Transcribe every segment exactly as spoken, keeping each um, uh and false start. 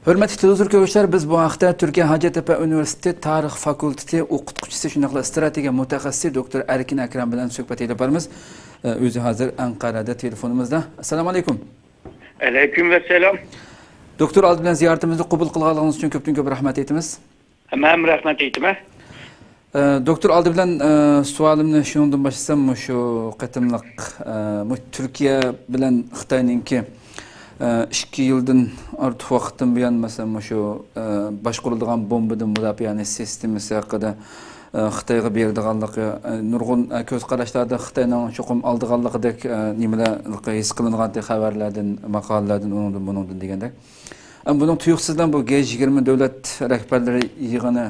ھۆرمەتلىك تېلېۋىزور كۆرگۈچىلەر، بىز بۇ ھەقتە تۈركىيە ھاجەتتېپە ئۇنىۋېرسىتېتى تارىخ فاكۇلتېتى ئوقۇتقۇچىسى، شۇنداقلا ئىستراتېگىيە مۇتەخەسسىسى دوكتور ئەركىن ئەكرەم بىلەن سۆھبەت ئېلىپ بارىمىز. ئۆزى ھازىر ئەنقەرەدە تېلېفونىمىزدا. ئەسسالامۇ ئەلەيكۇم. ئەلەيكۇم ئەسسالام. دوكتور، ئالدى بىلەن زىيارىتىمىزنى قوبۇل قىلغانلىقىڭىز ئۈچۈن كۆپتىن كۆپ رەھمەت ئېيتىمىز. ھەم رەھمەت ئېيتىمەن. ئە، دوكتور، ئالدى بىلەن، ئە، سوئالىمنى شۇنىڭدىن باشلىسام، مۇشۇ قېتىملىق، ئە، مۇ-، تۈركىيە بىلەن خىتاينىڭكى، ئە، ئىككى يىلدىن ئارتۇق ۋاقىتتىن بۇيان، مەسىلەن، مۇشۇ، ئە، باشقۇرۇلىدىغان بومبىدىن مۇداپىئەنى سىستېمىسى ھەققىدە، ئە، خىتايغا بېرىدىغانلىقى، ئە، نۇرغۇن، ئە، كۆز قاراشلاردا خىتاينىڭ چوقۇم ئالىدىغانلىقىدەك، ئە، نېمىلەر ھېس قىلىنغانتى خەۋەرلەردىن، ماقالىلەردىن، ئۇنىڭدىن، بۇنىڭدىن دېگەندەك. ئەمما بۇنىڭ تۇيۇقسىزدىن بۇ گ يىگىرمە دۆلەت رەھبەرلىرى يىغىنى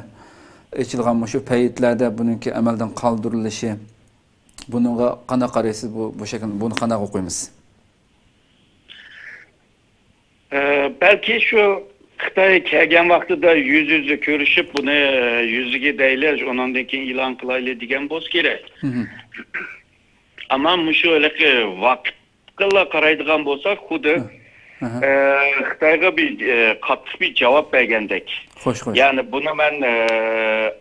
ئېچىلغان مۇشۇ پەيتلەردە بۇنىڭكى ئەمەلدىن قالدۇرۇلۇشى، بۇنىڭغا قانداق قارايسىز؟ بۇ، بۇ شەكىل، بۇنى قانداق ئوقۇيمىز؟ ئە، بەلكى شۇ خىتاي كەلگەن ۋاقتىدا يۈز يۈزە كۆرۈشۈپ، بۇنى يۈزىگە دەيلى، ئۇنىڭدىن كېيىن ئېلان قىلايلى دېگەن بولسا كېرەك. مھم. ئەمما مۇشۇ ھېلىقى ۋاقىتقىلا قارايدىغان بولساق، خۇددى، ئە، ئە، خىتايغا بىر، ئە، قاتتىق بىر جاۋاب بەرگەندەك. خوش، خوش. يەنى بۇنى مەن، ئە،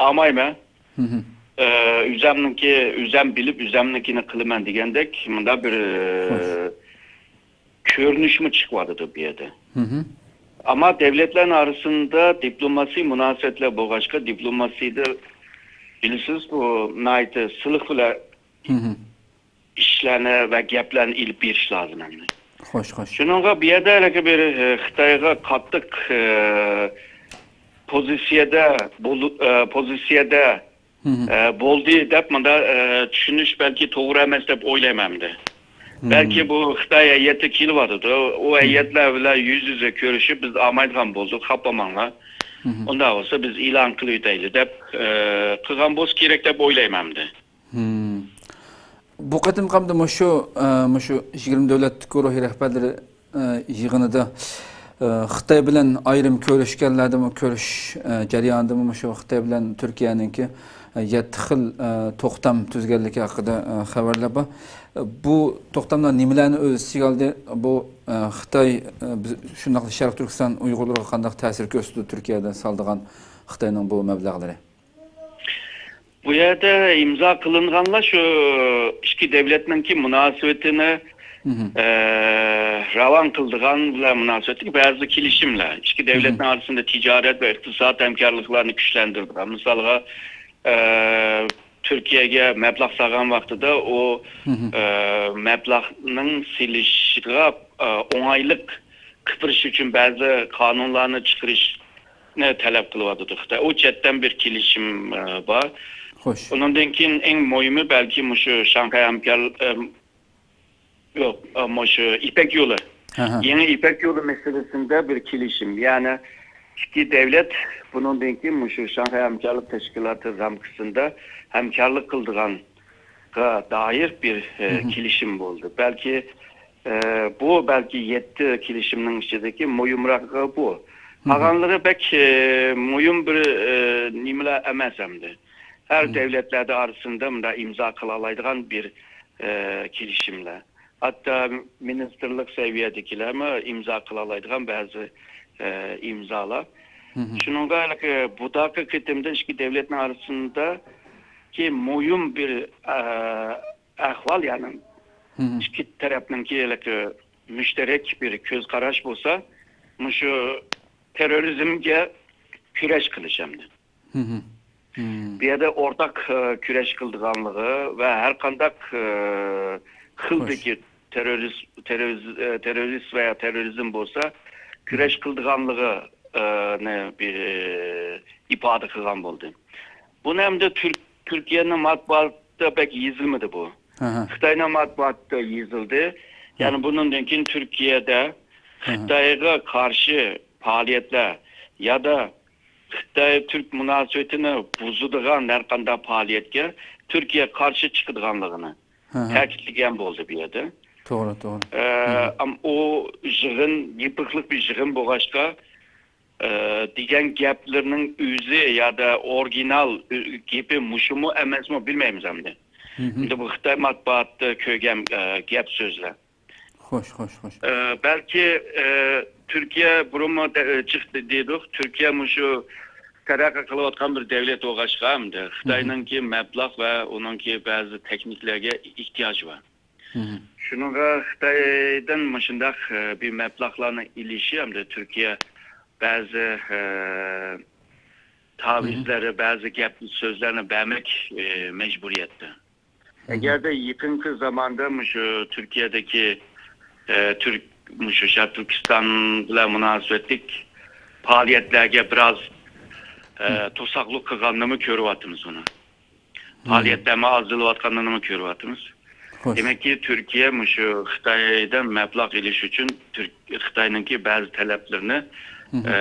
ئالمايمەن. مھم. ئە، ئۆزەمنىڭكى، ئۆزەم بىلىپ، ئۆزەمنىڭكىنى قىلىمەن دېگەندەك مۇنداق بىر، ئە، خوش. كۆرۈنۈشمۇ چىقىۋاتىدۇ بۇ يەردە. مھم. ئەمما دەۋلەتلەرنىڭ ئارىسىندا دىپلوماسىي مۇناسىۋەتلەر بولغاچقا، دىپلوماسىيدا بىلىسىز، بۇ ناھايىتى سىلىق بىلەن مھم. ئىشلارنى ۋە گەپلەرنى ئېلىپ بېرىش لازىم ئەمدى. خوش، خوش. شۇنىڭغا بۇ يەردە ھېلىقى بىر، ئە، خىتايغا قاتتىق، ئە، پوزىتسىيەدە بولۇ-، ئە، پوزىتسىيەدە، مھم. ئە، بولدى دەپ مۇنداق، ئە، چۈشىنىش بەلكى توغرا ئەمەس دەپ ئويلايمەن ئەمدى. مھم. بەلكى بۇ خىتاي ھەيئەتى كېلىۋاتىدۇ. ئۇ مھم. ھەيئەتلەر بىلەن يۈز يۈزە كۆرۈشۈپ، بىز ئالمايدىغان بولدۇق، خاپا بولماڭلار. مھم. ئۇنداق بولسا بىز ئېلان قىلىۋېتەيلى دەپ، ئە، قىلغان بولسا كېرەك دەپ ئويلايمەن ئەمدى. مم. بۇ قېتىمقى ئەمدى مۇشۇ، ئە، مۇشۇ يىگىرمە دۆلەت گۇرۇھى رەھبەرلىرى، ئە، يىغىنىدا، ئە، خىتاي بىلەن ئايرىم كۆرۈشكەنلەردىمۇ، كۆرۈش، ئە، جەريانىدىمۇ مۇشۇ خىتاي بىلەن تۈركىيەنىڭكى، ئە، يەتتە خىل، ئە، توختام تۈزگەنلىكى ھەققىدە، ئە، خەۋەرلەر بار. ئە، بۇ توختاملار نېمىلەرنى ئۆز ئىچىگە ئالدى؟ بۇ، ئە، خىتاي، ئە، بىز شۇنداقلا شەرقىي تۈركىستان ئۇيغۇرلىرىغا قانداق تەسىر كۆرسىتىدۇ تۈركىيەدە سالىدىغان خىتاينىڭ بۇ مەبلەغلىرى؟ بۇ يەردە ئىمزا قىلىنغانلار شۇ ئىككى دۆلەتنىڭكى مۇناسىۋىتىنى، مھم. ئە، راۋان قىلىدىغان بىلەن مۇناسىۋەتلىك بەزى كېلىشىملەر. ئىككى دۆلەتنىڭ مھم. ئارىسىندا تىجارەت ۋە ئىقتىساد ھەمكارلىقلارنى كۈچلەندۈرىدىغان. مىسالغا، ئە، تۈركىيەگە مەبلەغ سالغان ۋاقتىدا ئۇ، مھم. ئە، مەبلەغنىڭ سېلىشىغا، ئە، ئوڭايلىق قىلدۇرۇش ئۈچۈن بەزى قانۇنلارنى چىقىرىشنى تەلەپ قىلىۋاتىدۇ خىتاي. ئۇ چەتتىن بىر كېلىشىم، ئە، بار. خوش. ئۇنىڭدىن كېيىن ئەڭ مۇھىمى بەلكى مۇشۇ شاڭخەي ھەمكار-، ئە، يوق، ئە، مۇشۇ يىپەك يولى. ھە، ھە. يېڭى يىپەك يولى مەسىلىسىندە بىر كېلىشىم. يەنى ئىككى دۆلەت بۇنىڭدىن كېيىن مۇشۇ شاڭخەي ھەمكارلىق تەشكىلاتى رامكىسىندا ھەمكارلىق قىلىدىغانغا دائىر بىر، ئە، مھم. كېلىشىم بولدى. بەلكى، ئە، بۇ بەلكى يەتتە كېلىشىمنىڭ ئىچىدىكى مۇھىمراقى بۇ. مھم. قالغانلىرى بەك، ئە، مۇھىم بىر، ئە، نېمىلەر ئەمەس ئەمدى. ھەر مھم. دۆلەتلەردە ئارىسىندا مۇنداق ئىمزا قىلالايدىغان بىر، ئە، كېلىشىملەر. ھەتتا مىنىستىرلىق سەۋىيەدىكىلەرمۇ ئىمزا قىلالايدىغان بەزى، ئە، ئىمزالار. مھم. شۇنىڭغا ھېلىقى بۇداقى قېتىمدا ئىككى دۆلەتنىڭ ئارىسىندىكى مۇھىم بىر، ئە، ئەھۋال، يەنى مھم. ئىككى تەرەپنىڭكى ھېلىقى مۇشتەرەك بىر كۆز قاراش بولسا، مۇشۇ تېررورىزمگە كۈرەش قىلىش ئەمدى. مھم. مم. بۇ يەردە ئورتاق، ئە، كۈرەش قىلىدىغانلىقى ۋە ھەر قانداق، ئە، خوش. خىلدىكى تېررورىس-، تېررورىز-، ئە، تېررورىست ۋە يا تېررورىزم بولسا، كۈرەش مم. قىلىدىغانلىقى، ئە، نى بىر، ئە، ئىپادە قىلغان بولدى. بۇنى ئەمدى تۈرك-، تۈركىيەنىڭ مەتبۇئاتىدا بەك يېزىلمىدى بۇ. ئاھا. خىتاينىڭ مەتبۇئاتىدا يېزىلدى. يەنى ھە. بۇنىڭدىن كېيىن تۈركىيەدە ئاھا. خىتايغا قارشى پائالىيەتلەر يادا خىتاي-تۈرك مۇناسىۋىتىنى بۇزىدىغان ھەر قانداق پائالىيەتكە تۈركىيە قارشى چىقىدىغانلىقىنى ھە، ھە. تەكىتلىگەن بولدى بۇ يەردە. توغرا، توغرا. ئە، ھە، ھە. ئەم-، ئۇ يىغىن يېپىقلىق بىر يىغىن بولغاچقا، ئە، دېگەن گەپلىرىنىڭ ئۆزى يادا ئورىگىنال، ئۆ-، گېپى مۇشۇمۇ ئەمەسمۇ بىلمەيمىز ئەمدى. ھە، ھە. ئەمدى بۇ خىتاي مەتبۇئاتىدا كۆرگەن، ئە، گەپ سۆزلەر. خوش، خوش، خوش. ئە، بەلكى، ئە، تۈركىيە بۇرۇنمۇ دە-، جىق دېدۇق. تۈركىيە مۇشۇ تەرەققىي قىلىۋاتقان بىر دەۋلەت بولغاچقا، ئەمدى خىتاينىڭكى مەبلەغ ۋە ئۇنىڭكى بەزى تېخنىكىلەرگە ئېھتىياجى بار. شۇنىڭغا خىتايدىن مۇشۇنداق، ئە، بىر مەبلەغلارنى ئېلىشى ھەمدە تۈركىيە بەزى، ئە، تاۋىزلىرى، بەزى گەپ سۆزلەرنى بەرمەك، ئە، مەجبۇرىيەتتە. ئەگەردە يېقىنقى زاماندا مۇشۇ تۈركىيەدىكى، ئە، تۈرك، مۇشۇ شەرقىي تۈركىستان بىلەن مۇناسىۋەتلىك پائالىيەتلەرگە بىراز، ئە، توساقلىق قىلغاننىمۇ كۆرۈۋاتىمىز ئۇنى. پائالىيەتلەرمۇ ئازلىۋاتقانلىرىنىمۇ كۆرۈۋاتىمىز. خوش. دېمەككى، تۈركىيە مۇشۇ خىتايدىن مەبلەغ ئېلىش ئۈچۈن تۈرك-، خىتاينىڭكى بەزى تەلەپلىرىنى، ئە،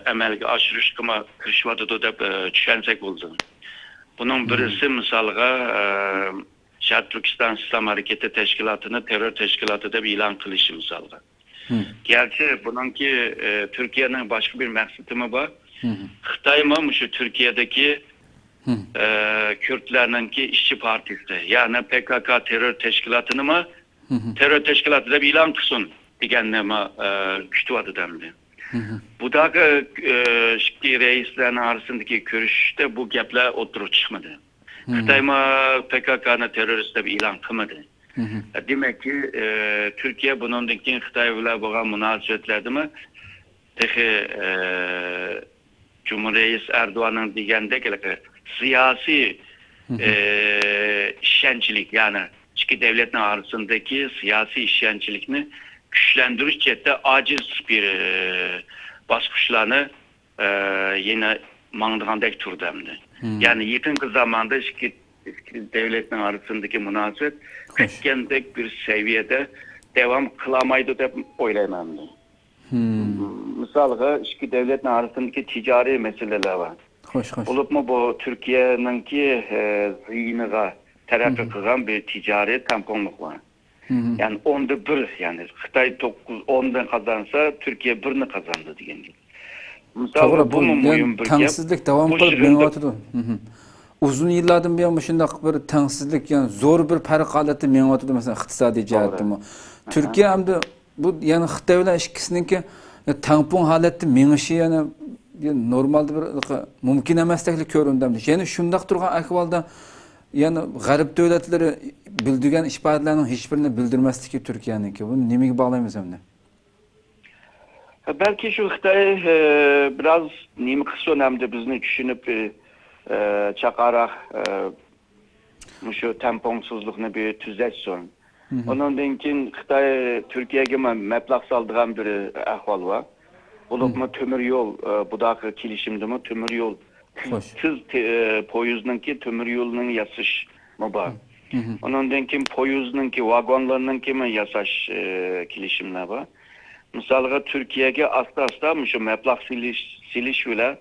ئەمەلگە ئاشۇرۇشقىمۇ تىرىشىۋاتىدۇ دەپ، ئە، چۈشەنسەك بولىدۇ. بۇنىڭ بىرسى، مىسالغا، ئە، شەرقىي تۈركىستان ئىسلام ھەرىكىتى تەشكىلاتىنى تېررور تەشكىلاتى دەپ ئېلان قىلىشى، مىسالغا. گەرچە بۇنىڭكى، ئە، تۈركىيەنىڭ باشقا بىر مەقسىتىمۇ بار. خىتايمۇ مۇشۇ تۈركىيەدىكى، ئە، كۈردلەرنىڭكى ئىشچى پارتىيىسى، يەنى پې كې كې تېررور تەشكىلاتىنىمۇ تېررور تەشكىلاتى دەپ ئېلان قىلسۇن دېگەننىمۇ، ئە، كۈتۈۋاتىدۇ ئەمدى. بۇداقى، ئە، ئىككى رەئىسلەرنىڭ ئارىسىدىكى كۆرۈشۈشتە بۇ گەپلەر ئوتتۇرىغا چىقمىدى. خىتايمۇ پې كې كېنى تېررورىست دەپ ئېلان قىلمىدى. دېمەككى، ئە، تۈركىيە بۇنىڭدىن كېيىن خىتاي بىلەن بولغان مۇناسىۋەتلەردىمۇ تېخى، ئە، جۇمھۇر رەئىس ئەردوغاننىڭ دېگەندەك ھېلىقى سىياسىي، ئە، ئىشەنچلىك، يەنى ئىككى دەۋلەتنىڭ ئارىسىدىكى سىياسىي ئىشەنچلىكنى كۈچلەندۈرۈش جەھەتتە ئاجىز بىر، ئە، باسقۇچلارنى، ئە، يەنە ماڭىدىغاندەك تۇرىدۇ ئەمدى. يەنى يېقىنقى زاماندا ئىككى، ئىككى دەۋلەتنىڭ ئارىسىدىكى مۇناسىۋەت كۈتكەندەك بىر سەۋىيەدە داۋام قىلالمايدۇ دەپ ئويلايمەن ئەمدى. مىسالغا، ئىككى دەۋلەتنىڭ ئارىسىدىكى تىجارىي مەسىلىلەر بار. خوش، خوش. بولۇپمۇ بۇ تۈركىيەنىڭكى، ئە، زىيىنىغا تەرەققىي قىلغان بىر تىجارىي تەڭپۇڭلۇق بار. يەنى ئوندا بىر، يەنى خىتاي توققۇز، ئوندىن قازانسا، تۈركىيە بىرنى قازاندى دېگەن گەپ. مىسالغا، توغرا، بۇ بۇمۇ يەنى مۇھىم بىر گەپ. تەڭسىزلىك داۋام قىلىپ مېڭىۋاتىدۇ. ئۇزۇن يىللاردىن بۇيان مۇشۇنداق بىر تەڭسىزلىك، يەنى زور بىر پەرق ھالەتتە مېڭىۋاتىدۇ، مەسىلەن، ئىقتىسادىي جەھەتتىمۇ. تۈركىيە ئەمدى بۇ يەنى خىتاي بىلەن ئىككىسىنىڭكى تەڭپۇڭ ھالەتتە مېڭىشى يەنە نورمالدا بىر مۇمكىن ئەمەستەكلا كۆرۈندى. يەنە شۇنداق تۇرغان ئەھۋالدا يەنە غەرب دۆلەتلىرى بىلدۈرگەن ئىپادىلەرنىڭ ھېچبىرىنى بىلدۈرمەسلىكى تۈركىيەنىڭكى. بۇنى نېمىگە باغلايمىز ئەمدى؟ بەلكى شۇ خىتاي، ئە، بىراز نېمە قىلسۇن ئەمدى بىزنى چۈشىنىپ، ئە، چاقاراق، ئە، مۇشۇ تەڭپۇڭسىزلىقنى بىر تۈزەتسۇن. ئۇنىڭدىن كېيىن خىتاي تۈركىيەگە مە-، مەبلەغ سالىدىغان بىر ئەھۋال بار. بولۇپمۇ تۆمۈر يول، ئە، بۇداقى كېلىشىمدىمۇ تۆمۈر يول، تېز، تېز تې-، ئە، پويىزنىڭكى تۆمۈر يولىنىڭ ياسىشىمۇ بار. ئۇنىڭدىن كېيىن پويىزنىڭكى ۋاگونلىرىنىڭكىمۇ ياساش، ئە، كېلىشىملەر بار. مىسالغا، تۈركىيەگە ئاستا-ئاستا مۇشۇ مەبلەغ سېلىش، سېلىش بىلەن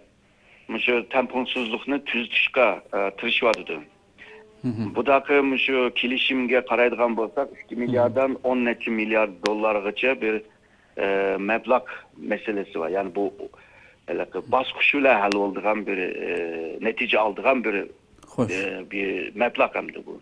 مۇشۇ تەڭپۇڭسىزلىقنى تۈزىتىشقا، ئە، تىرىشىۋاتىدۇ. بۇداقى مۇشۇ كېلىشىمگە قارايدىغان بولساق، ئىككى مىلياردتىن ئون نەچچە مىليارد دوللارغىچە بىر، ئە، مەبلەغ مەسىلىسى بار. يەنى بۇ ھېلىقى باسقۇچ بىلەن ھەل بولىدىغان بىر، ئە، نەتىجە ئالىدىغان بىر، ئە، بىر مەبلەغ ئەمدى بۇ.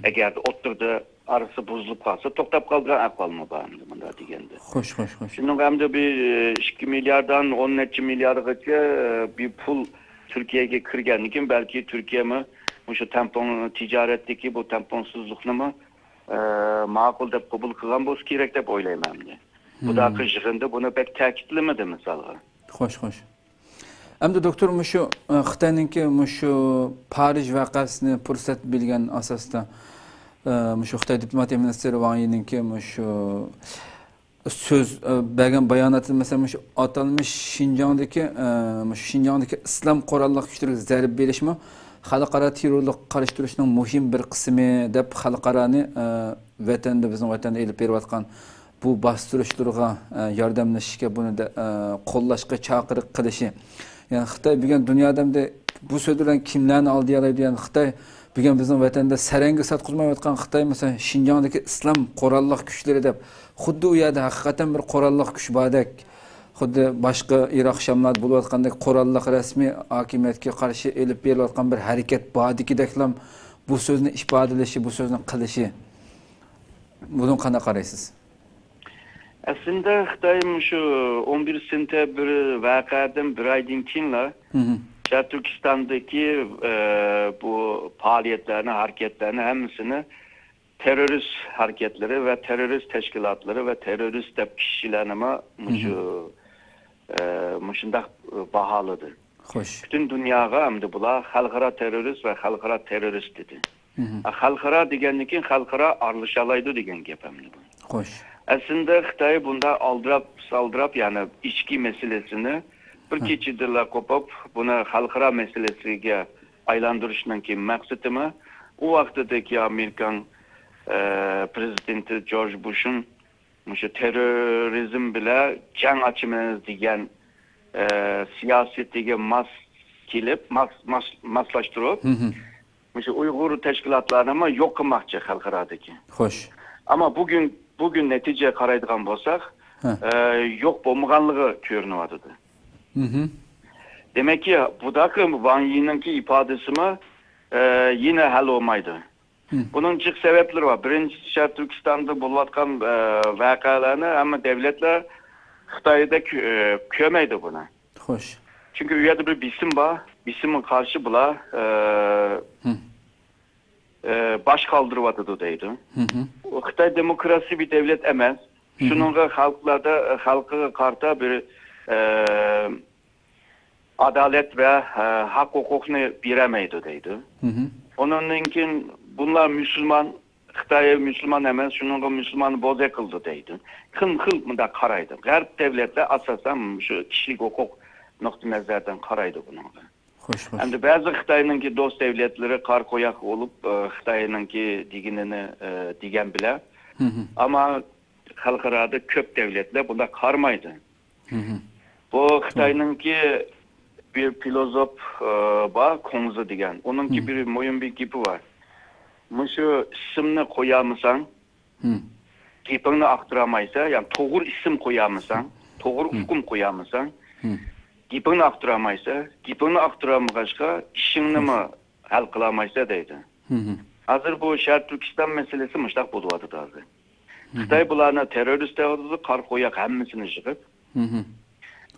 ئەگەر ئوتتۇرىدا ئارىسى بۇزۇلۇپ قالسا، توختاپ قالىدىغان ئەھۋالمۇ بار ئەمدى مۇنداق دېگەندە. خوش، خوش، خوش. شۇنىڭغا ئەمدى بىر، ئە، ئىككى مىلياردتىن ئون نەچچە مىليارغىچە، ئە، بىر پۇل تۈركىيەگە كىرگەندىن كېيىن، بەلكى تۈركىيەمۇ مۇشۇ تەڭپۇڭ، تىجارەتتىكى بۇ تەڭپۇڭسىزلىقنىمۇ، ئە، ماقۇل دەپ قوبۇل قىلغان بولسا كېرەك دەپ ئويلايمەن ئەمدى. بۇداقى يىغىندا بۇنى بەك تەكىتلىمىدى، مىسالغا. خوش، خوش. ئەمدى دوكتور، مۇشۇ، ئە، خىتاينىڭكى مۇشۇ پارىژ ۋەقەسىنى پۇرسەت بىلگەن ئاساستا، ئە، مۇشۇ خىتاي دىپلوماتىيە مىنىستىرى ۋاڭ يىنىڭكى مۇشۇ سۆز، ئە، بەرگەن باياناتىدا، مەسىلەن، مۇشۇ ئاتالمىش شىنجاڭدىكى، ئە، مۇشۇ شىنجاڭدىكى ئىسلام قوراللىق كۈچلىرىگە زەربە بېرىشمۇ خەلقئارا تېررورلۇققا قارشى تۇرۇشنىڭ مۇھىم بىر قىسمى دەپ، خەلقئارانى، ئە، ۋەتەندە، بىزنىڭ ۋەتەندە ئېلىپ بېرىۋاتقان بۇ باستۇرۇشلىرىغا، ئە، ياردەملىشىشكە، بۇنى دە-، ئە، قوللاشقا چاقىرىق قىلىشى. يەنى خىتاي بۈگۈن دۇنيادا ئەمدى بۇ سۆز بىلەن كىملەرنى ئالدىيالايدۇ؟ يەنى خىتاي بۈگۈن بىزنىڭ ۋەتەندە سەرەڭگە ساتقۇزمايۋاتقان خىتاي، مەسىلەن، شىنجاڭدىكى ئىسلام قوراللىق كۈچلىرى دەپ، خۇددى ئۇ يەردە ھەقىقەتەن بىر قوراللىق كۈچ باردەك، خۇددى باشقا ئىراق، شاملاردا بولۇۋاتقاندەك قوراللىق رەسمىي ھاكىمىيەتكە قارشى ئېلىپ بېرىلىۋاتقان بىر ھەرىكەت باردىكىدەكلا بۇ سۆزنى ئىپادىلىشى، بۇ سۆزنى قىلىشى. بۇنىڭغا قانداق قارايسىز؟ ئەسلىندە خىتاي مۇشۇ ئون بىر سېنتەبىر ۋەقەدىن بىر ئايدىن كېيىنلا شەرقىي تۈركىستاندىكى، ئە، بۇ پائالىيەتلەرنى، ھەرىكەتلەرنى ھەممىسىنى تېررورىست ھەرىكەتلىرى ۋە تېررورىست تەشكىلاتلىرى ۋە تېررورىست دەپ كىشىلەرنىمۇ مۇشۇ، ئە، مۇشۇنداق باھالىدى. خوش. پۈتۈن دۇنياغا ئەمدى بۇلار خەلقئارا تېررورىست ۋە خەلقئارا تېررورىست دېدى. مھم. خەلقئارا دېگەندىن كېيىن خەلقئارا ئارىلىشالايدۇ دېگەن گەپ ئەمدى بۇ. خوش. ئەسلىدە خىتاي بۇنداق ئالدىراپ سالدىراپ، يەنى ئىچكى مەسىلىسىنى بىر ھە. كېچىدىلا قوپۇپ، بۇنى خەلقئارا مەسىلىسىگە ئايلاندۇرۇشنىڭكى مەقسىتىمۇ ئۇ ۋاقتىدىكى ئامېرىكان، ئە، پرېزىدېنتى جورج بۇشنىڭ مۇشۇ تېررورىزم بىلەن جەڭ ئاچىمىز دېگەن، ئە، سىياسىتىگە ماس كېلىپ، ماس-، ماس-، ماسلاشتۇرۇپ، مھم. مۇشۇ ئۇيغۇر تەشكىلاتلارنىمۇ يوق قىلماقچى خەلقئارادىكى. خوش. ئەمما بۈگۈن، بۈگۈن نەتىجىگە قارايدىغان بولساق، ھە. ئە، يوق بولمىغانلىقى كۆرۈنۈۋاتىدۇ. مھم. دېمەككى، بۇداقى ۋاڭ يىنىڭكى ئىپادىسىمۇ، ئە، يەنە ھەل بولمايدۇ. ھم. بۇنىڭ جىق سەۋەبلىرى بار. بىرىنچىسى، شەرقىي تۈركىستاندا بولۇۋاتقان، ئە، ۋەقەلەرنى ھەممە دەۋلەتلەر خىتايدا كۆ-، ئە، كۆرمەيدۇ بۇنى. خوش. چۈنكى ئۇ يەردە بىر بېسىم بار. بېسىمغا قارشى بۇلار، ئە، ھم. ئە، باش قالدۇرۇۋاتىدۇ دەيدۇ. مھم. خىتاي دېموكراتىك بىر دەۋلەت ئەمەس. مھم. شۇنىڭغا خەلقلەردە، خەلقىگە قارىتا بىر، ئە، ئادالەت ۋە، ئە، ھەق ھوقۇقنى بېرەلمەيدۇ دەيدۇ. مھم. ئۇنىڭدىن كېيىن بۇلار مۇسۇلمان، خىتاي مۇسۇلمان ئەمەس، شۇنىڭغا مۇسۇلماننى بوزەك قىلىدۇ دەيدۇ. خىلمۇ خىل مۇنداق قارايدۇ. غەرب دەۋلەتلەر ئاساسەن شۇ كىشىلىك ھوقۇق نۇقتىئى نەزەردىن قارايدۇ بۇنىڭغا. خوش، خوش. ئەمدى بەزى خىتاينىڭكى دوست دەۋلەتلىرى قارا قوياق بولۇپ، ئە، خىتاينىڭكى دېگىنىنى، ئە، دېگەن بىلەن. مھم. ئەمما خەلقئارادا كۆپ دەۋلەتلەر بۇنداق قارىمايدۇ. مھم. بۇ خىتاينىڭكى بىر فىلوزوف، ئە، بار، كۇڭزى دېگەن. ئۇنىڭكى مھم. بىر مۇھىم بىر گېپى بار. مۇشۇ ئىسىمنى قويالمىساڭ، مھم. گېپىڭنى ئاختۇرالمايسەن، يەنى توغرا ئىسىم قويالمىساڭ، توغرا مھم. ئۇقۇم قويالمىساڭ، مھم. گېپىڭنى ئاختۇرالمايسەن، گېپىڭنى ئاختۇرالمىغاچقا، ئىشىڭنىمۇ ھەل قىلالمايسەن دەيدۇ. مھم. ھازىر بۇ شەرقىي تۈركىستان مەسىلىسى مۇشۇنداق بولۇۋاتىدۇ ھازىر. مھم. خىتاي بۇلارنى تېررورىست دەۋاتىدۇ، قارا قوياق ھەممىسىنى يىغىپ. مھم.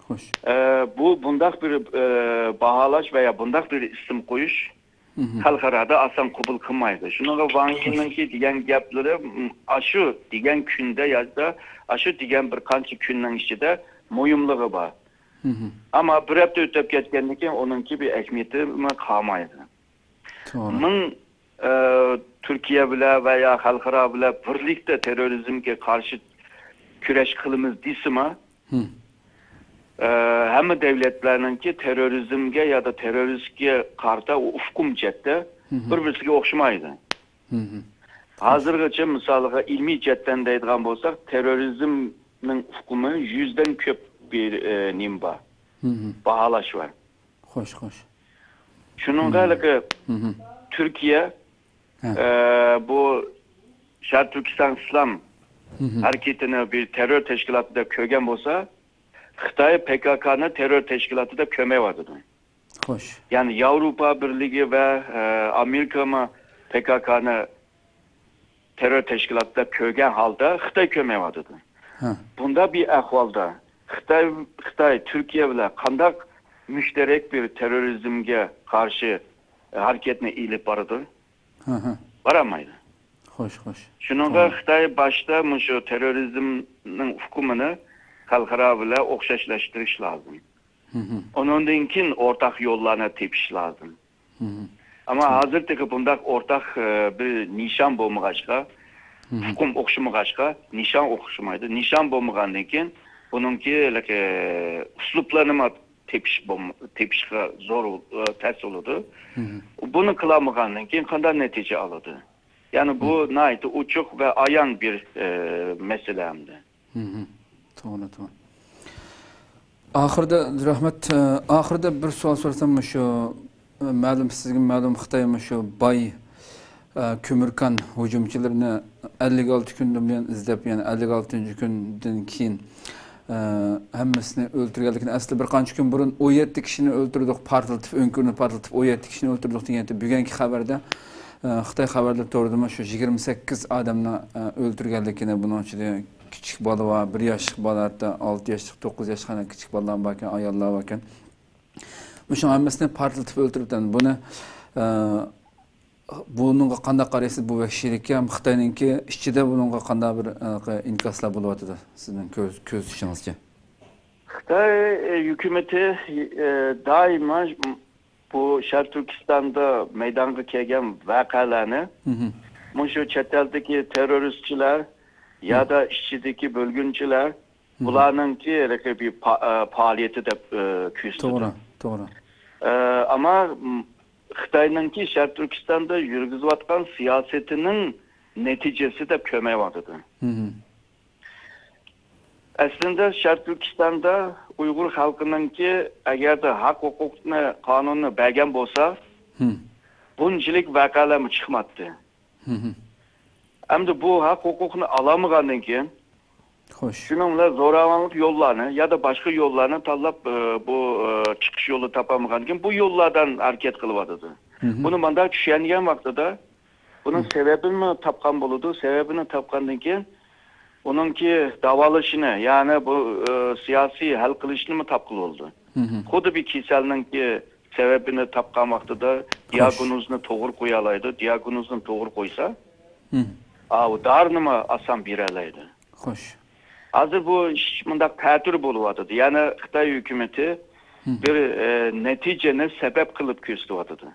خوش. ئە، بۇ بۇنداق بىر، ئە، باھالاش ۋە يا بۇنداق بىر ئىسىم قويۇش مھم. خەلقئارادا ئاسان قوبۇل قىلمايدۇ. شۇنىڭغا ۋاڭ يىنىڭكى دېگەن گەپلىرى، م، ئاشۇ دېگەن كۈندە ياكى ئاشۇ دېگەن بىر قانچە كۈننىڭ ئىچىدە مۇھىملىقى بار. مھم. ئەمما بىر ھەپتە ئۆتۈپ كەتكەندىن كېيىن ئۇنىڭكى بىر ئەھمىيىتى قالمايدۇ. توغرا. مىڭ، ئە، تۈركىيە بىلەن ۋە يا خەلقئارا بىلەن بىرلىكتە تېررورىزمگە قارشى كۈرەش قىلىمىز دېسىمۇ، مھم. ئە، ھەممە دەۋلەتلەرنىڭكى تېررورىزمگە يا دا تېررورىستكە قارىتا ئۇ ئۇقۇم جەھەتتە مھم. بىر-بىرسىگە ئوخشىمايدۇ. مھم. ھازىرغىچە، مىسالىغا، ئىلمىي جەھەتتىن دەيدىغان بولساق، تېررورىزمنىڭ ئۇقۇمى يۈزدىن كۆپ بىر، ئە، نېمە بار؟ مھم. باھالاش بار. خوش، خوش. شۇنىڭغا مھم. ھېلىقى مھم. تۈركىيە، ھە. ئە، بۇ شەرقىي تۈركىستان ئىسلام مھم. ھەرىكىتىنى بىر تېررور تەشكىلاتى دەپ كۆرگەن بولسا، خىتاي پې كې كېنى تېررور تەشكىلاتى دەپ كۆرمەيۋاتىدۇ. خوش. يەنى ياۋروپا بىرلىكى ۋە، ئە، ئامېرىكىمۇ پې كې كېنى تېررور تەشكىلاتى دەپ كۆرگەن ھالدا خىتاي كۆرمەيۋاتىدۇ. ھە. بۇنداق بىر ئەھۋالدا خىتاي، خىتاي تۈركىيە بىلەن قانداق مۇشتەرەك بىر تېررورىزمگە قارشى ھەرىكەتنى ئېلىپ بارىدۇ؟ ھە، ھە. بارالمايدۇ. خوش، خوش. شۇنىڭغا توغرا. خىتاي باشتا مۇشۇ تېررورىزمنىڭ ئۇقۇمىنى خەلقئارا بىلەن ئوخشاشلاشتۇرۇش لازىم. مھم. ئۇنىڭدىن كېيىن ئورتاق يوللارنى تېپىش لازىم. مھم. ئەمما ھازىر تېخى بۇنداق ئورتاق، ئە، بىر نىشان بولمىغاچقا، مھم. ئۇقۇم ئوخشىمىغاچقا، نىشان ئوخشىمايدۇ. نىشان بولمىغاندىن كېيىن بۇنىڭكى، ئە، ئۇسلۇبلىرىنىمۇ تېپىش بولم-، تېپىشقا زور، ئە، تەس بولىدۇ. مھم. بۇنى قىلالمىغاندىن كېيىن قانداق نەتىجە ئالىدۇ؟ يەنى بۇ مھم. ناھايىتى ئوچۇق ۋە ئايان بىر، ئە، مەسىلە ئەمدى. مھم. توغرا، توغرا. ئاخىرىدا، رەھمەت، ئاخىرىدا بىر سوئال سورىسام، مۇشۇ، مەلۇم، سىزگە مەلۇم، خىتاي مۇشۇ باي، كۆمۈر كان ھۇجۇمچىلىرىنى ئەللىك ئالتە كۈندىن بۇيان ئىزدەپ، يەنى ئەللىك ئالتىنچى كۈندىن كېيىن، ھەممىسىنى ئۆلتۈرگەنلىكىنى، ئەسلى بىر قانچە كۈن بۇرۇن ئون يەتتە كىشىنى ئۆلتۈردۇق، پارتلىتىپ، ئۆڭكۈرنى پارتلىتىپ، ئون يەتتە كىشىنى ئۆلتۈردۇق دېگەن بۈگۈنكى خەۋەردە، خىتاي خەۋەرلىرى تورىدىمۇ شۇ يىگىرمە سەككىز ئادەمنى، ئۆلتۈرگەنلىكىنى، بۇنىڭ ئىچىدە كىچىك بالا بار، بىر ياشلىق بالا، ھەتتا ئالتە ياشلىق، توققۇز ياشلىق كىچىك بالىلار باركەن، ئاياللار باركەن. مۇشۇنىڭ ھەممىسىنى پارتلىتىپ ئۆلتۈرۈپتۇ. بۇنى، ئە، بۇنىڭغا قانداق قارايسىز؟ بۇ ۋەھشىيلىككە ھەم خىتاينىڭكى ئىچىدە بۇنىڭغا قانداق بىر، ئە، ئىنكاسلار بولۇۋاتىدۇ سىزنىڭ كۆز-، كۆزىتىشىڭىزچە؟ خىتاي، ئە، ھۆكۈمىتى، ئە، دائىما بۇ شەرقىي تۈركىستاندا مەيدانغا كەلگەن ۋەقەلەرنى مۇشۇ چەت ئەلدىكى تېررورىستچىلار يادا ئىچىدىكى بۆلگۈنچىلەر، بۇلارنىڭكى ھېلىقى بىر پا-، ئە، پائالىيىتى دەپ، ئە، كۆرسىتىدۇ. توغرا، توغرا. ئە، ئەمما، م، خىتاينىڭكى شەرقىي تۈركىستاندا يۈرگۈزۈۋاتقان سىياسىتىنىڭ نەتىجىسى دەپ كۆرمەيۋاتىدۇ. ئەسلىندە شەرقىي تۈركىستاندا ئۇيغۇر خەلقىنىڭكى ئەگەردە ھەق ھوقۇقنى، قانۇننى بەرگەن بولسا، بۇنچىلىك ۋەقەلەرمۇ چىقماتتى. ئەمدى بۇ ھەق ھوقۇقنى ئالالمىغاندىن كېيىن، خوش. شۇنىڭ بىلەن زوراۋانلىق يوللارنى يادا باشقا يوللارنى تاللاپ، ئى، بۇ، ئى، چىقىش يولى تاپالمىغاندىن كېيىن، بۇ يوللاردىن ھەرىكەت قىلىۋاتىدۇ. بۇنى مۇنداق چۈشەنگەن ۋاقتىدا، بۇنىڭ سەۋەبىنىمۇ تاپقان بولىدۇ. سەۋەبىنى تاپقاندىن كېيىن، ئۇنىڭكى داۋالىشىنى، يەنى بۇ، ئى، سىياسىي ھەل قىلىشنىمۇ تاپقىلى بولىدۇ. خۇددى بىر كېسەلنىڭكى سەۋەبىنى تاپقان ۋاقتىدا دىياگنوزنى توغرا قويالايدۇ. دىياگنوزنى توغرا قويسا، ئاۋۇ دارىنىمۇ ئاسان بېرەلەيدۇ. خوش. ھازىر بۇ ئىش مۇنداق تەتۈر بولۇۋاتىدۇ. يەنى خىتاي ھۆكۈمىتى بىر، ئە، نەتىجىنى سەۋەب قىلىپ كۆرسىتىۋاتىدۇ.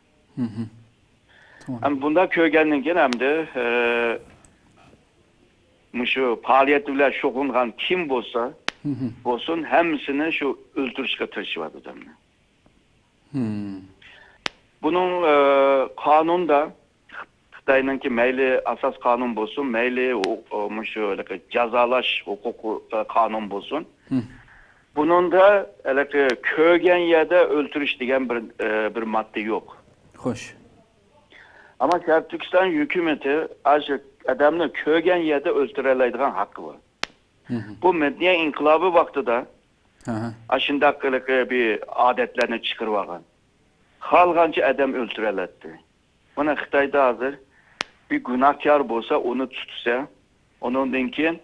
توغرا. ھەم بۇنداق كۆرگەندىن كېيىن ئەمدى، ئە، مۇشۇ پائالىيەت بىلەن شۇغۇللانغان كىم بولسا بولسۇن، ھەممىسىنى شۇ ئۆلتۈرۈشكە تىرىشىۋاتىدۇ ئەمدى. بۇنىڭ، ئە، قانۇندا خىتاينىڭكى مەيلى ئاساس قانۇن بولسۇن، مەيلى ئۇ، ئۇ، مۇشۇ ھېلىقى جازالاش ھوقۇقى، ئە، قانۇن بولسۇن. بۇنىڭدا ھېلىقى كۆرگەن يەردە ئۆلتۈرۈش دېگەن بىر، ئە، بىر ماددا يوق. خوش. ئەمما شەرقىي تۈركىستان ھۆكۈمىتى ئاشۇ ئادەمنى كۆرگەن يەردە ئۆلتۈرەلەيدىغان ھەققى بار. بۇ مەدەنىيەت ئىنقىلابى ۋاقتىدا ئاشۇنداق ھېلىقى بىر ئادەتلەرنى چىقىرىۋالغان. خالىغانچە ئادەم ئۆلتۈرەلەتتى. مانا خىتايدا ھازىر بىر گۇناھكار بولسا، ئۇنى تۇتسا، ئۇنىڭدىن كېيىن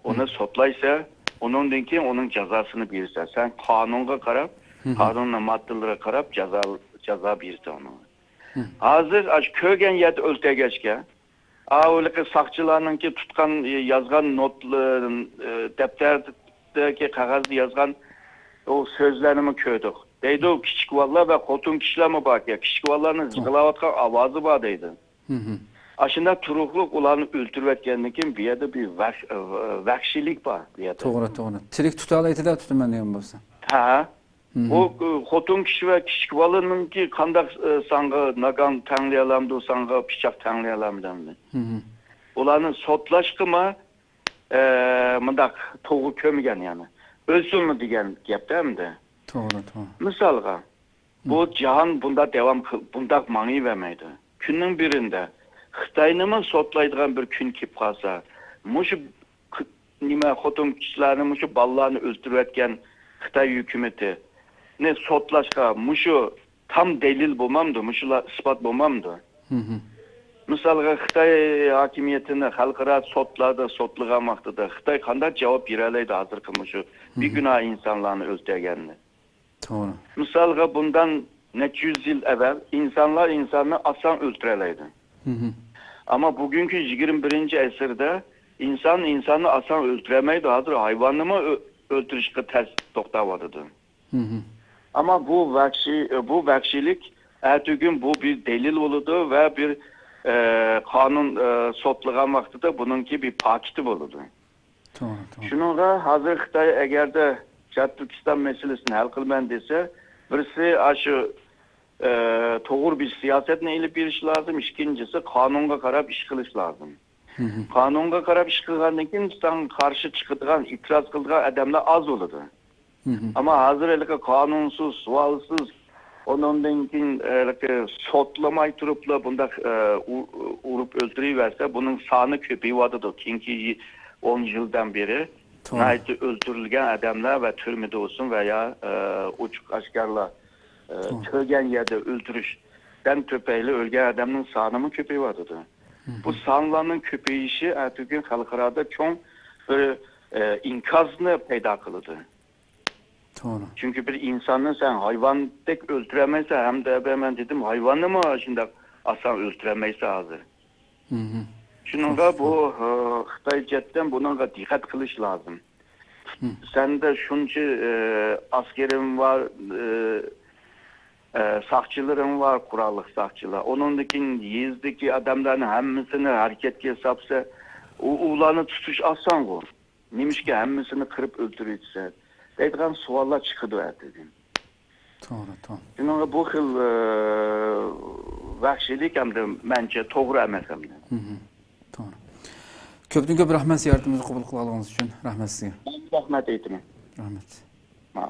ئۇنى سوتلايسا، ئۇنىڭدىن كېيىن ئۇنىڭ جازاسىنى بېرىسە، سەن قانۇنغا قاراپ، قانۇننىڭ ماددىلىرىغا قاراپ جازا، جازا بېرىسە ئۇنىڭغا. ھازىر ئاشۇ كۆرگەن يەردە ئۆلتۈرگەچكە، ئاۋۇ ھېلىقى ساقچىلارنىڭكى تۇتقان، يازغان نوتلىرى، دەپتەردىكى قەغەزدە يازغان ئۇ سۆزلەرنىمۇ كۆردۇق. دەيدۇ، كىچىك بالىلار ۋە خوتۇن كىشىلەرمۇ باركەن. كىچىك بالىلارنىڭ يىغلاۋاتقان ئاۋازى بار دەيدۇ. ئاشۇنداق تۇرۇقلۇق ئۇلارنى ئۆلتۈرۈۋەتكەندىن كېيىن، بۇ يەردە بىر ۋەھ-، ۋەھشىيلىك بار بۇ يەردە. توغرا، توغرا. تىرىك تۇتالايتتى دەپ تۇتىمەن دېگەن بولسا. ھە. بۇ، ئۇ، خوتۇن كىشى ۋە كىچىك بالىنىڭكى قانداق، ئە، سانغا ناگان تەڭلىيەلەمدۇ، سانغا پىچاق تەڭلىيەلەمدۇ ئەمدى؟ ئۇلارنى سوتلاشقىمۇ، ئە، مۇنداق توغرا كۆرمىگەن يەنى. ئۆلسۇنمۇ دېگەن گەپتە ئەمدى. توغرا، توغرا. مىسالغا، بۇ جاھان بۇنداق داۋام قىل-، بۇنداق ماڭىۋەرمەيدۇ. كۈننىڭ بىرىندە خىتاينىمۇ سوتلايدىغان بىر كۈن كېلىپ قالسا، مۇشۇ ق-، نېمە، خوتۇن-قىزلارنى، مۇشۇ بالىلارنى ئۆلتۈرۈۋەتكەن خىتاي ھۆكۈمىتىنى سوتلاشقا مۇشۇ تام دەلىل بولمامدۇ؟ مۇشۇلار ئىسپات بولمامدۇ؟ مىسالغا، خىتاي ھاكىمىيىتىنى خەلقئارا سوتلاردا سوتلىغان ۋاقتىدا خىتاي قانداق جاۋاب بېرەلەيدۇ ھازىرقى مۇشۇ بىگۇناھ ئىنسانلارنى ئۆلتۈرگەننى؟ توغرا. مىسالغا، بۇندان نەچچە يۈز يىل ئەۋەل ئىنسانلار ئىنساننى ئاسان ئۆلتۈرەلەيدۇ. ئەمما بۈگۈنكى يىگىرمە بىرىنچى ئەسىردە ئىنسان ئىنساننى ئاسان ئۆلتۈرەلمەيدۇ. ھازىر ھايۋاننىمۇ ئۆ-، ئۆلتۈرۈشكە تەس توختاۋاتىدۇ. ئەمما بۇ ۋەھشىي، بۇ ۋەھشىيلىك ئەتىگۈن بۇ بىر دەلىل بولىدۇ ۋە بىر، ئە، قانۇن، ئە، سوتلىغان ۋاقتىدا بۇنىڭكى بىر پاكىتى بولىدۇ. توغرا، توغرا. شۇنىڭغا ھازىر خىتاي ئەگەردە شەرقىي تۈركىستان مەسىلىسىنى ھەل قىلىمەن دېسە، بىرسى ئاشۇ، ئە، توغرا بىر سىياسەتنى ئېلىپ بېرىش لازىم، ئىككىنچىسى قانۇنغا قاراپ ئىش قىلىش لازىم. قانۇنغا قاراپ ئىش قىلغاندىن كېيىن ساڭا قارشى چىقىدىغان، ئېتىراز قىلىدىغان ئادەملەر ئاز بولىدۇ. ئەمما ھازىر ھېلىقى قانۇنسىز، سوئالسىز، ئۇنىڭدىن كېيىن، ھېلىقى سوتلىماي تۇرۇپلا بۇنداق، ئە، ئۇ-، ئۇرۇپ ئۆلتۈرۈۋەرسە، بۇنىڭ سانى كۆپىيىۋاتىدۇ. كېيىنكى يى-، ئون يىلدىن بېرى توغرا. ناھايىتى ئۆلتۈرۈلگەن ئادەملەر ۋە تۈرمىدە بولسۇن ۋە يا، ئە، ئوچۇق ئاشكارىلا، ئە، توغرا. كۆرگەن يەردە ئۆلتۈرۈشتىن تۈپەيلى ئۆلگەن ئادەمنىڭ سانىمۇ كۆپىيىۋاتىدۇ. بۇ سانلارنىڭ كۆپىيىشى ئەتىگۈن خەلقئارادا چوڭ بىر، ئە، ئىنكاسنى پەيدا قىلىدۇ. توغرا. چۈنكى بىر ئىنساننى سەن ھايۋاندەك ئۆلتۈرەلمەيسەن، ھەمدە مەن دېدىم، ھايۋاننىمۇ شۇنداق ئاسان ئۆلتۈرەلمەيسەن ھازىر. مم. شۇنىڭغا بۇ ئە، خىتاي جەھەتتىن بۇنىڭغا دىققەت قىلىش لازىم. مم. سەندە شۇنچە ئە، ئاسكىرىڭ بار، ئە، ئە، ساقچىلىرىڭ بار، قوراللىق ساقچىلار. ئۇنىڭدىن كېيىن يېزىدىكى ئادەملەرنىڭ ھەممىسىنى ھەرىكەتكە ساپسا، ئۇ، ئۇلارنى تۇتۇش ئاسانغۇ. نېمىشقا ھەممىسىنى قىرىپ ئۆلتۈرۈۋېتىسەن؟ دەيدىغان سوئاللار چىقىدۇ ئەتىدىن. توغرا، توغرا. شۇنىڭغا بۇ خىل ئە، ۋەھشىيلىك ئەمدى مەنچە توغرا ئەمەس ئەمدى. مم. توغرا. كۆپتىن كۆپ رەھمەت زىيارىتىمىزنى قوبۇل قىلغانلىقىڭىز ئۈچۈن. رەھمەت سىزگە. مەن رەھمەت ئېيتىمەن. رەھمەت. ھە.